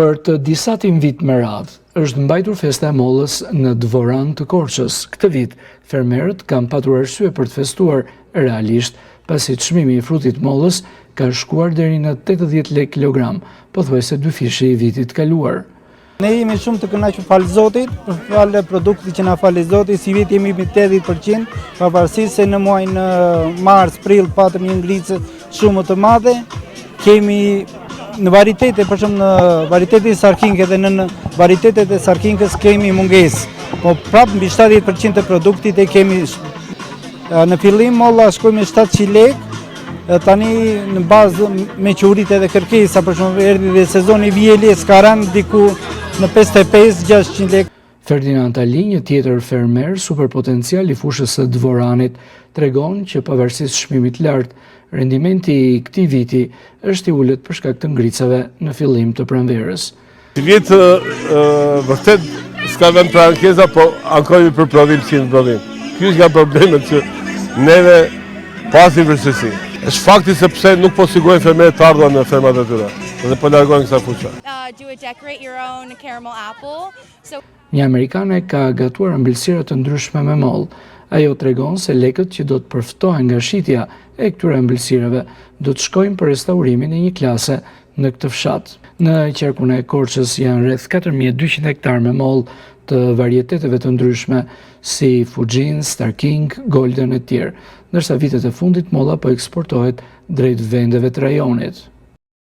Për të disatin vit me radhë, është mbajtur festa e mollës në Dvoran të Korçës. Këtë vit, fermerët kanë patur arsye për të festuar realisht, pasi çmimi i frutit mollës ka shkuar deri në 80 lekë kilogram, pothuajse dyfishi i vitit të kaluar. Ne jemi shumë të kënaqur falë Zotit, për falë produktit që na fali Zoti, sivjet jemi mbi 80%, pavarësisht se në muajin mars, prill patëm një ngricë shumë të madhe, kemi në varietete, për shembull në varietetin Sarkinkë dhe në varietetet e Sarkinkës kemi mungesë, po prapë mbi 70% të produktit e kemi në fillim molla shkoi me 700 lekë, Tani në bazë meqë u rrit edhe kërkesa, për shembull erdhi dhe sezoni i vjeljes, ka rënë diku në 55-600 lekë. Ferdinand Ali, një tjetër fermer superpotencial i fushës së Dvoranit, tregon që pavarësisht çmimit të lartë, rendimenti i këtij viti është i ulët për shkak të ngricave në fillim të pranverës. Sivjet vërtet s'ka vend për ankesa, po ankohemi për prodhim si në prodhim. Ky është nga problemet që neve pasim vështirësi. Është fakti se pse nuk po sigurojnë fermerët të ardhura në fermat e tyre dhe po largohen kësaj fushe. Një amerikane ka gatuar ëmbëlsira të ndryshme me mollë. Ajo tregon se lekët që do të përftohen nga shitja e këtyre ëmbëlsirave do të shkojnë për restaurimin e një klase në këtë fshat. Në qarkun e Korçës janë rreth 4200 hektarë me mollë të varieteteve të ndryshme si Fuxhin, Star King, Golden e tjerë, ndërsa vitet e fundit molla po eksportohet drejt vendeve të rajonit.